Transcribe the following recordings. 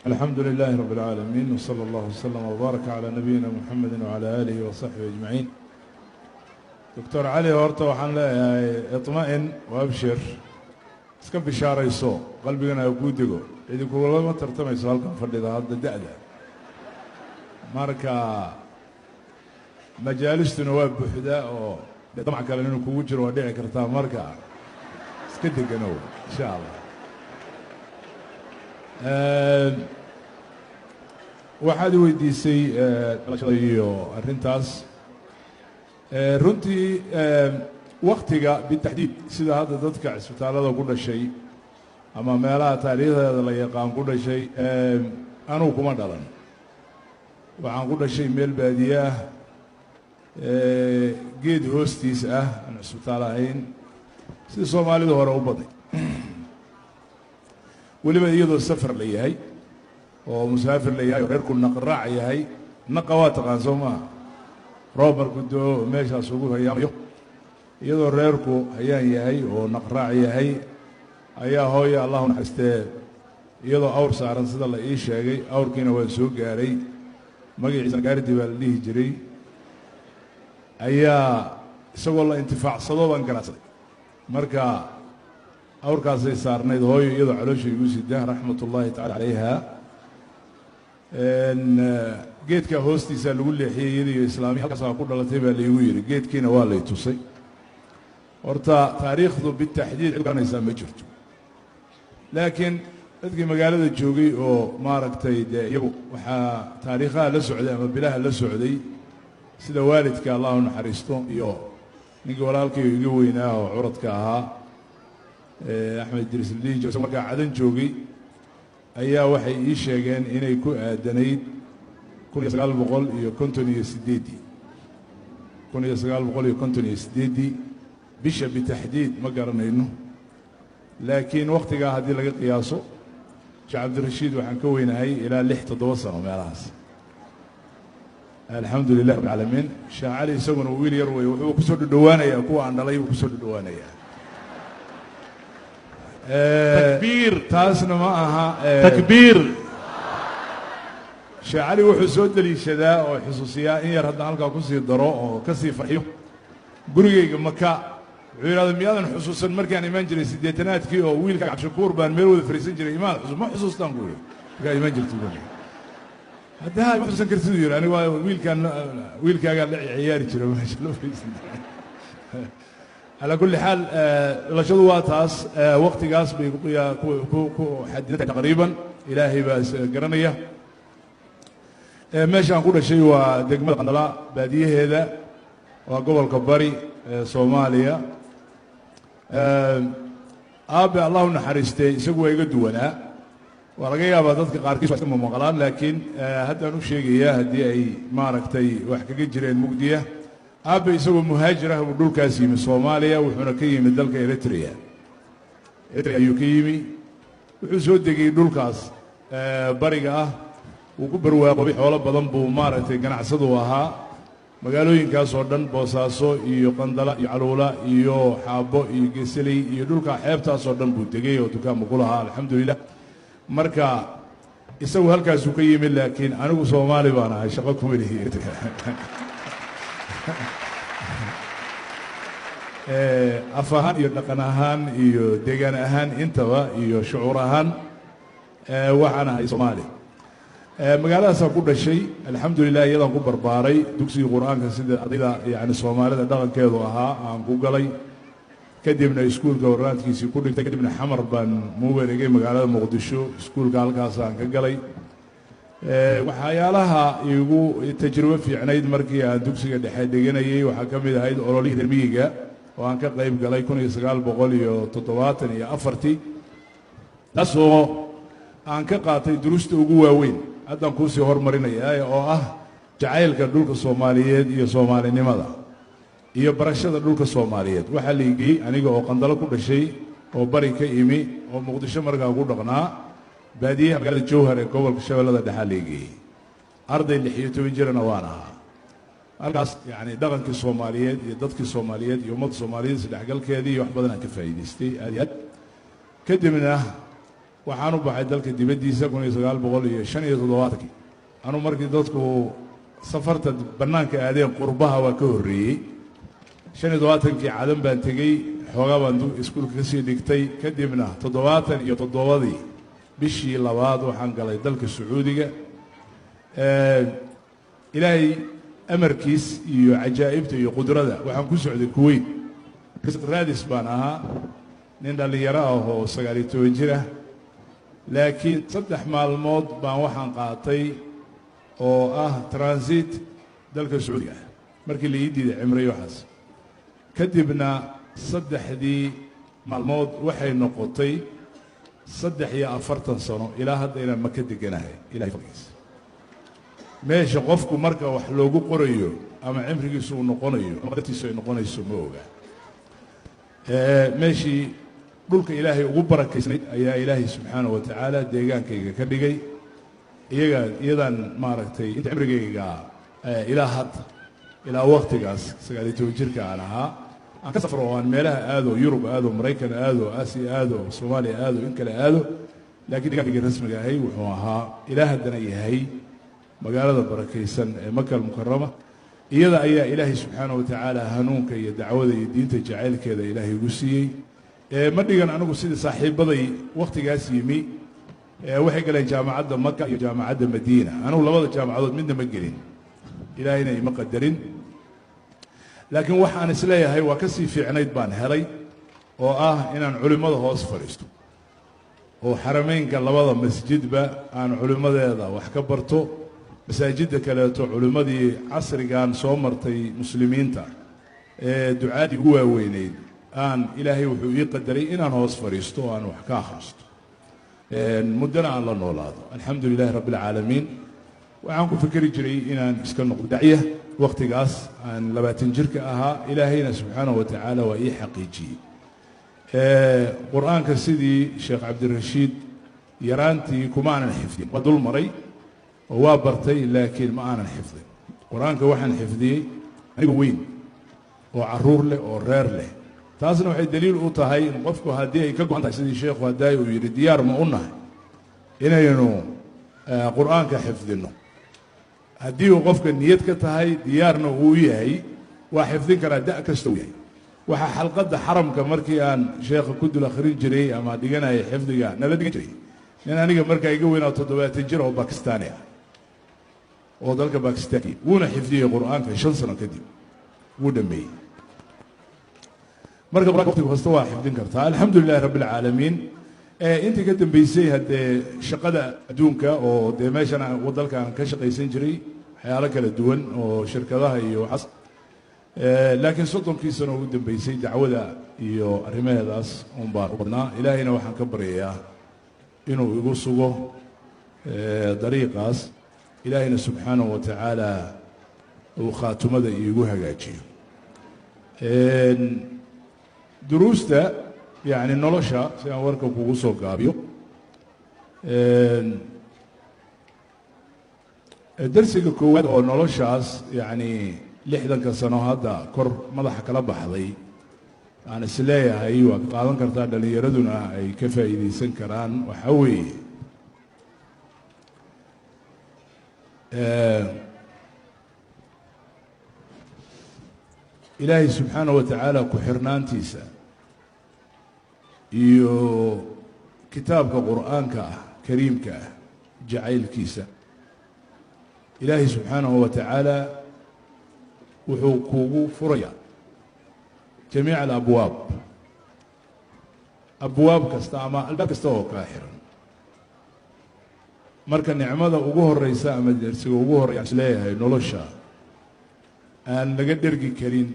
الحمد لله رب العالمين، وصلى الله وسلم وبارك على نبينا محمد وعلى آله وصحبه أجمعين. Doctor Cali, horta waxaan leeyahay اطمئن وأبشر, iska bishaarayso, qalbigana ha kuu dego. Cidi kulama tartamayso halkan fadhida hadda da'da. Marka majaalistuna waa buuxdaa oo damac kale inuu kugu jiro waa dhici kartaa. Marka iska deganow, insha Allah. Waxaad weydiisay dhalashada iyo arrintaas. Runtii waktiga bitaxdiid, sida hadda dadka cisbitaallada ku dhashay ama meelaha taariikhdeeda la yaqaan ku dhashay, anugu kuma dhalan. Waxaan ku dhashay meel baadiye ah, geed hoostiis ah, aan cisbitaal ahayn, sida Soomaalida hore u baday, weliba iyadoo safar la yahay oo musaafir la yahay oo reerku naqraac yahay. Naqa waa taqaan, soo maaha? Roob markuu doo meeshaas ugu hayaamayo, iyadoo reerku hayaan yahay oo naqraac yahay ayaa hooya, Allahu naxariistee, iyadoo awr saaran, sida la ii sheegay, awrkiina waa soo gaaray, magaciisa Gaardi baa la dhihi jiray, ayaa isagoo la intifaacsado baan garaadsaday. Marka awrkaasay saarnayd hooyo iyadoo caloosha igu sida, raxmat ullaahi tacala calayha. Geedka hoostiisaa lagu leexiyey iyada iyo islaamiya. Halkaasaa ku dhalatay baa laigu yidhi, geedkiina waa lay tusay. Horta taariikhdu bitaxdiid cid garanaysaa ma jirto, laakiin dadkii magaalada joogay oo maaragtay dee iyagu waxaa taariikhaha la socday ama bilaha la socday, sida waalidka, Allahu naxariisto, iyo ninkii walaalkay iga weynaa oo curadka ahaa, Axmed Idriis la dhihi jiro, markaa Cadan joogay, ayaa waxay ii sheegeen inay ku aadanayd 1958-dii, 1958-dii. Bisha bitaxdiid ma garanayno, laakiin wakhtigaa haddii laga qiyaaso, Sheekh Cabdirashiid waxaan ka weynahay ilaa 6, 7 sano meelahaas. Alxamdu lilah rab alcaalamiin. Sheekh Cali isaguna wiil yar wey, wuxuu kusoo dhudhowaanayaa kuwa aan dhalay buu kusoo dhudhowaanayaa. Takbiir! Taasna ma aha. Takbiir! Sheekh Cali wuxuu soo deliishadaa oo xusuusiyaa in yar haddaan halkaa kusii daro oo ka sii farxiyo. Gurigayga Maka, wuxuu yidhahda, "Miyaadan xusuusan markaan imaan jiray siddeetanaadkii oo wiilka Cabdishakuur baan meel wada fariisan jiray? Imaan xusuus ma xusuustaan?" Ku yidhi, "Markaa imaan jirtay guriga." "Haddaa ma xusuusan kartid," uu yidhi, "aniga waa wiilkaan, wiilkaagaa la ciyaari jira, meesha la fariisan jiray." Calaa kulli xaal, dhalashadu waa taas, waktigaas bay ku xadidan taqriiban, Ilaahay baa garanaya. Meeshaan ku dhashay waa degmada Qandala baadiyaheeda, waa gobolka Bari ee Soomaaliya. Aabe, Allahu naxariistee, isagu waa iga duwanaa. Waa laga yaabaa dadka qaarkiis waa iska mamaqlaan, laakiin haddaan u sheegayaa haddii ay maaragtay wax kaga jireen mugdiya. Aabe isagoo muhaajir ah buu dhulkaas yimi Soomaaliya, wuxuuna ka yimi dalka Eritrea. Eritrea ayuu ka yimi. Wuxuu soo degay dhulkaas bariga ah, wuu ku barwaaqoobay, xoolo badan buu maaragtay ganacsadu ahaa. Magaalooyinkaas oo dhan, Boosaaso iyo Qandala iyo Caluula iyo Xaabo iyo Geseley iyo dhulka xeebtaas oo dhan buu degay oo dukaanba ku lahaa, alxamdulilah. Marka isagu halkaasuu ka yimid, laakiin anigu Soomaali baan ahay, shaqo kuma lihi Eritrea. Af ahaan iyo dhaqan ahaan iyo deegaan ahaan intaba iyo shucuur ahaan waxaan ahay Soomaali. Magaaladaasaan ku dhashay, alxamdulilah, iyadaan ku barbaaray. Dugsigii Qur-aanka, sida ardayda yani Soomaalida dhaqankeedu ahaa, aan ku galay, kadibna iskuulka horraankiisii ku dhigtay. Kadibna Xamar baan mu wareegay, magaalada Muqdisho, iskuulka halkaasaan ka galay. Waxyaalaha igu tajribo fiicnayd markii aan dugsiga dhexe dhiganayay waxaa ka mid ahayd ololihii reer miyiga oo aan ka qayb galay 1974-tii, taasoo aan ka qaatay duruusta ugu waaweyn haddaan kuusii hormarinayaa, oo ah jacaylka dhulka Soomaaliyeed iyo soomaalinimada iyo barashada dhulka Soomaaliyeed. Waxaa la igeeyey aniga oo Qandalo ku dhashay oo Bari ka imi oo Muqdisho markaa ku dhaqnaa, baadiyaha magaalada Jowhar ee gobolka Shabeellada Dhexaa la igeeyey. Arday 16 jirana waan ahaa halkaas. Yacni dhaqankii Soomaaliyeed iyo dadkii Soomaaliyeed iyo ummadda Soomaaliyeed isdhexgalkeedii iyo wax badan aan ka faa'iidaystay, aad iyo aad. Kadibna Waxaan u baxay dalka dibaddiisa 1975-kii. Anuu markii dadku safarta bannaanka aadeen, qurbaha waa ka horreeyey. 75-kii Cadan baan tegey, xoogaa baan iskuulka ka sii dhigtay. Kadibna 77-dii bishii labaad waxaan galay dalka Sacuudiga. Ilaahay amarkiis iyo cajaa'ibta iyo qudrada, waxaan ku socday Kuweyt. Raadis baan ahaa, nin dhallinyaro ah oo 19 jir ah, laakiin 3 maalmood baan waxaan qaatay oo ah transit dalka Sacuudiga ah markii la ii diiday cimriyo waxaas. Kadibna saddexdii maalmood waxay noqotay 43 sano ilaa hadda inaan Maka deganahay, Ilahay fadligiis. Meesha qofku marka wax loogu qorayo ama cimrigiisu uu noqonayo ama dartiisu ay noqonayso ma oga. Meeshii dhulka Ilaahay ugu barakaysnayd ayaa Ilaahay subxaanahu wa tacaala deegaankayga ka dhigay. Iyaga iyadaan maaragtay inta cimrigayga ilaa hadda, ilaa waktigaas 19 jirka aan ahaa, aan ka safro oo aan meelaha aado, Yurub aado, Maraykan aado, Aasiya aado, Soomaaliya aado, in kale aado, laakiin deegaankayga rasmiga ahay wuxuu ahaa, ilaa haddana yahay, magaalada barakaysan ee Maka Almukarama. Iyada ayaa Ilaahay subxaanahu wa tacaala hanuunka iyo dacwada iyo diinta jacaylkeeda Ilaahay igu siiyey. Ma dhigan anigu sidii saaxiibaday wakhtigaas yimi. Waxay galeen jaamacadda Maka iyo jaamacadda Madiina. Anigu labada jaamacadood midna ma gelin, Ilaahayna ima qadarin, laakiin waxaan isleeyahay waa ka sii fiicnayd baan helay, oo ah inaan culimmada hoos fadhiisto oo xarameynka labada masjidba aan culimmadeeda wax ka barto, masaajidda kaleeto culimmadii casrigan soo martay muslimiinta ee ducaadii ugu waaweyneyd aan Ilaahay wuxuu ii qadaray inaan hoos fadhiisto oo aan wax ka akhristo, muddona aan la noolaado. Alxamdu lilahi rabbi alcaalamiin. Waxaan ku fikeri jiray inaan iska noqdo dacya wakhtigaas aan 20 jirka ahaa. Ilaahayna subxaanahu wa tacaala waa ii xaqiijiyey. Qur-aanka sidii Sheekh Cabdirashiid yaraantii kuma aanan xifdin. Waa dul maray oo waa bartay, laakiin ma aanan xifdin qur-aanka. Waxaan xifdiyey anigu weyn oo caruur leh oo reer leh. Taasna waxay daliil u tahay in qofku haddii ay ka go'an tahay, sidii sheekhu haddaay uu yidhi, diyaar ma u nahay inaynu qur-aanka xifdinno? Haddii uu qofka niyad ka tahay, diyaarna uu yahay, waa xifdin karaa da' kasta uu yahay. Waxaa xalqadda xaramka markii aan sheekha ku dul akhrin jiray ama dhiganaya xifdiga nala dhigan jiray nin aniga markaa iga weynaa, 70 jir oo Bakistaani ah oo dalka Bakistaan, wuuna xifdiyey qur-aanka. 5 sano kadib wuu dhameeyey. Marka qur'anka waqtiga kasta waa xifdin kartaa. Alxamdu lilahi rabbi alcaalamiin. Intii ka dambeysay haddee shaqada adduunka oo dee meeshan dalka aan ka shaqaysan jiray, waxyaalo kala duwan oo shirkadaha iyo waxaas, laakiin 30-kii sano ugu dambeysay dacwada iyo arrimaheedaas un baan u badnaa. Ilaahayna waxaan ka baryayaa inuu igu sugo dariiqaas, Ilaahayna subxaanahu wa tacaala uu khaatumada iigu hagaajiyo. Duruusta yacni nolosha, si aan warka kugu soo gaabiyo, darsiga koowaad oo noloshaas yacni 60-ka sano hadda kor madaxa kala baxday aan is leeyahay waa ka qaadan kartaa, dhallinyaraduna ay ka faa'iidaysan karaan, waxaa weeye Ilaahay subxaanaه wa tacaala ku xirnaantiisa iyo kitaabka qur'aanka ah kariimka ah jacaylkiisa. Ilaahay subxaanahu wa tacaala wuxuu kugu furayaa jamiic alabwaab, abwaab kasta ama albaab kasta oo kaa xiran. Marka nicmada ugu horeysa ama dersiga ugu horreya is leeyahay nolosha aan laga dhergi karin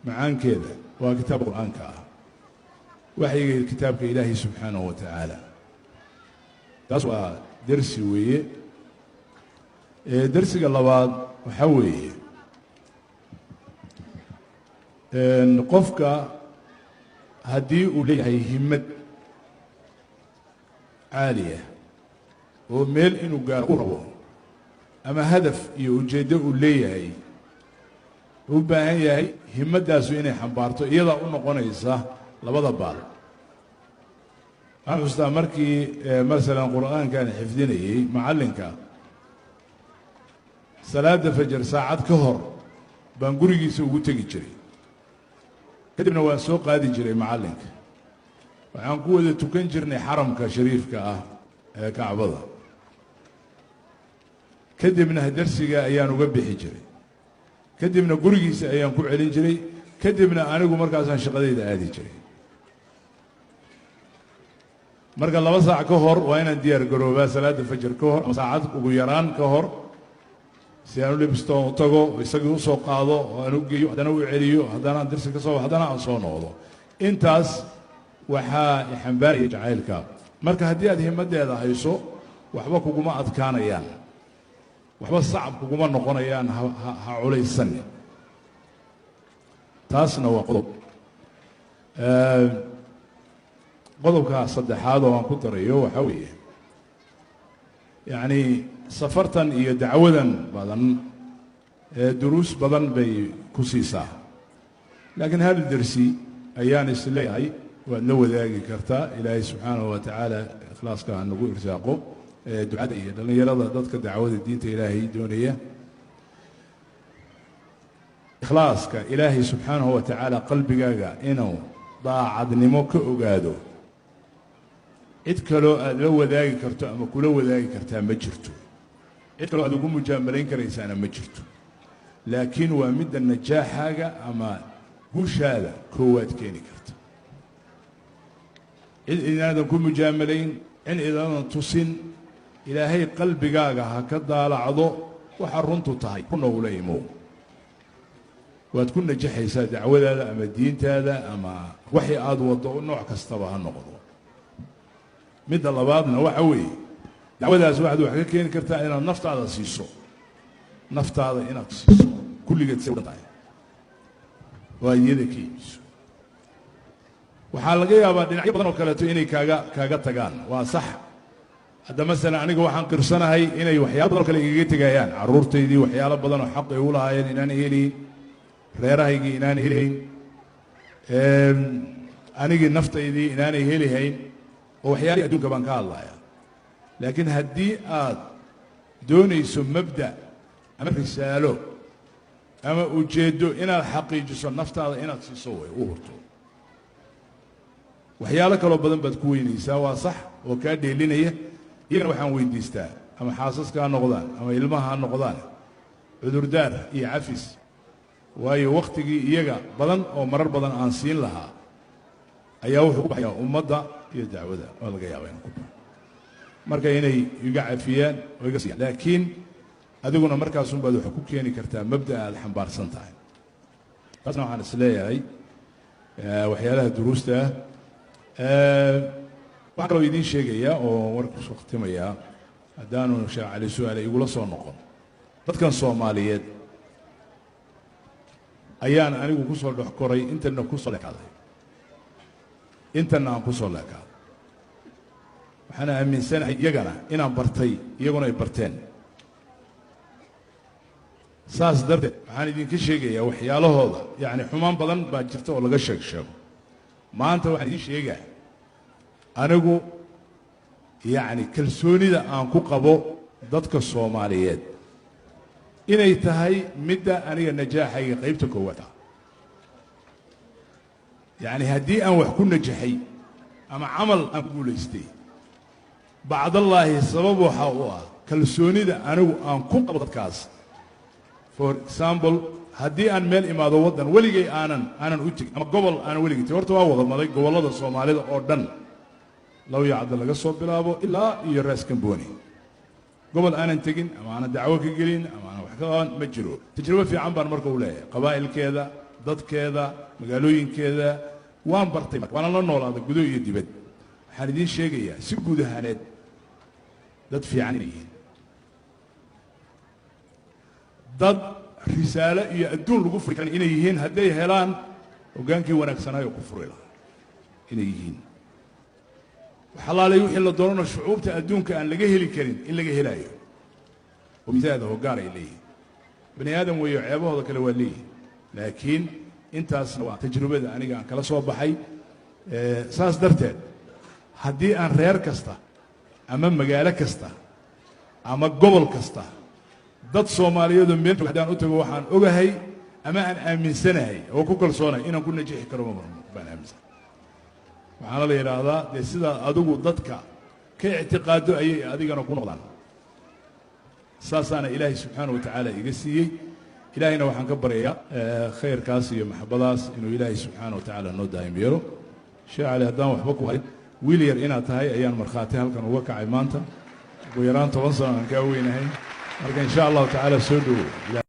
macaankeeda waa kitaabka qur'aanka ah, waxyiga kitaabka Ilaahay subxaanahu wa tacaala. Taas waa dersi weeye. Dersiga labaad waxaa weeye qofka haddii uu leeyahay himad caaliya oo meel inuu gaaro u rabo ama hadaf iyo ujeeddo uu leeyahay, u baahan yahay himaddaasu inay xambaarto, iyadaa u noqonaysa labada baal. Waxaan xustaa markii masalan Qur'aankaan xifdinayey, macallinka salaadda fajar saacad ka hor baan gurigiisa ugu tegi jiray, kadibna waan soo qaadi jiray macallinka. Waxaan ku wada tukan jirnay xaramka shariifka ah ee Kacbada, kadibna darsiga ayaan uga bixi jiray, kadibna gurigiisa ayaan ku celin jiray, kadibna anigu markaasaan shaqadayda aadi jiray. Marka 2 saac ka hor waa inaan diyaar garoobaa salaadda fajar ka hor, ama saacad ugu yaraan ka hor, si aan u libisto, u tago, isagii u soo qaado oo aan u geeyo, haddana u celiyo, haddana aan darsi ka soo, haddana aan soo noqdo. Intaas waxaa xambaaraya jacaylka. Marka haddii aad himaddeeda hayso, waxba kuguma adkaanayaan, waxba sacab kuguma noqonayaan, ha culaysan. Taasna waa qodob. Qodobka saddexaad oo aan ku darayo waxaa weeye, yacni safartan iyo dacwadan badan ee duruus badan bay ku siisaa, laakiin hal dersi ayaan is leeyahay waad la wadaagi kartaa. Ilaahay subxaanahu wa tacaala ikhlaaska ha nagu irsaaqo ducada iyo dhallinyarada, dadka dacwada diinta Ilaahay doonaya. Ikhlaaska Ilaahay subxaanahu wa tacaala qalbigaaga inuu daacadnimo ka ogaado, cid kaloo aad la wadaagi karto ama kula wadaagi kartaa ma jirto, cid kaloo aad ugu mujaamalayn karaysaana ma jirto, laakiin waa midda najaaxaaga ama guushaada koowaad keeni karta. Cid inaadan ku mujaamalayn, cid inaadan tusin, Ilaahay qalbigaaga ha ka daalacdo waxa runtu tahay, ku nowla imow, waad ku najaxaysaa dacwadaada ama diintaada ama waxii aada waddo, nooc kastaba ha noqdo. Midda labaadna waxa weeye, dacwadaas waxaad wax ka keeni kartaa inaad naftaada siiso, naftaada inaad siiso kulligeed say tahay oo aad iyada ka iibiso. Waxaa laga yaabaa dhinacyo badan oo kaleeto inay kaaga tagaan, waa sax. Hadda masalan aniga waxaan qirsanahay inay waxyaalo badan oo kale igaga tegayaan, carruurtaydii waxyaalo badan oo xaq ay u lahaayeen inaan helayn, reerahaygii inaanay helihayn, anigii naftaydii inaanay helihayn, oo waxyaalihii adduunka baan ka hadlaya. Laakiin haddii aad doonayso mabda ama risaalo ama ujeeddo inaad xaqiijiso, naftaada inaad siiso way u hurto. Waxyaalo kaloo badan baad ku weynaysaa, waa sax, oo kaa dheelinaya. Iyagana waxaan weydiistaa, ama xaasaska ha noqdaan ama ilmaha ha noqdaan, cudurdaar iyo cafis, waayo wakhtigii iyaga badan oo marar badan aan siin lahaa ayaa wuxuu ku baxayaa ummadda iyo dacwada, waa laga yaaba inuu ku baxo. Marka inay iga cafiyaan oo iga siiyaan, laakiin adiguna markaasun baad wax ku keeni kartaa mabda'a aad xambaarsan tahay. Taasna waxaan is leeyahay waxyaalaha duruusta ah. Waxaan kaloo idiin sheegayaa oo warka kusoo khatimayaa, haddaanu Sheekh Cali su-aale igula soo noqon, dadkan Soomaaliyeed ayaan anigu ku soo dhex koray, intana ku soo leekaaday, intana aan ku soo leekaaday. Waxaan aaminsanahay iyagana inaan bartay, iyaguna ay barteen. Saas darteed waxaan idinka sheegayaa waxyaalahooda, yacni xumaan badan baa jirta oo laga sheeg sheego. Maanta waxaan idiin sheegaa anigu yacni kalsoonida aan ku qabo dadka Soomaaliyeed inay tahay midda aniga najaaxayga qaybta koowaad ah. Yacni haddii aan wax ku najaxay ama camal aan ku guulaystay, bacdallaahi sabab waxa u ah kalsoonida anigu aan ku qabo dadkaas. For example, haddii aan meel imaado, waddan weligay aanan u tegin ama gobol aanan weligay tegin, horta waa wada maray gobollada Soomaalida oo dhan, Lowyacadda laga soo bilaabo ilaa iyo Raas Kamboni, gobol aanan tegin ama aanan dacwo ka gelin ama aanan wax ka qaban ma jiro. Tajribo fiican baan marka u leeyahay qabaa'ilkeeda, dadkeeda, magaalooyinkeeda waan bartay, waana la noolaaday gudo iyo dibad. Waxaan idiin sheegayaa si guud ahaaneed dad fiican inay yihiin, dad risaalo iyo adduun lagu furi karan inay yihiin hadday helaan hoggaankii wanaagsanaayo ku furi lahaa inay yihiin. Waxalaalay wixii la doonana shucuubta adduunka aan laga heli karin in laga helaayo, oo misaada hoggaan ay leeyihiin. Bani aadam weeyo, ceebahooda kale waa leeyihin, laakiin intaasna waa tajribada aniga aan kala soo baxay. Saas darteed Haddii aan reer kasta ama magaalo kasta ama gobol kasta dad Soomaaliyeedoo meel haddaan u tago, waxaan ogahay ama aan aaminsanahay oo ku kalsoonahay inaan ku najixi karo baan aaminsan. Waxaana la yidhaahdaa dee sidaa adigu dadka ka ictiqaado ayay adigana ku noqdaan. Saasaana Ilaahay subxaana wa tacaala iga siiyey. Ilaahayna waxaan ka baryayaa khayrkaas iyo maxabadaas inuu Ilaahay subxaana wa tacaala noo daa'im yeelo. Sheekh Cali, haddaan waxba ku harin, wiil yar inaad tahay ayaan markhaati halkan uga kacay maanta. Ugu yaraan 10 sano aan kaa weynahay. Marka insha Allahu tacaala soo dhowow.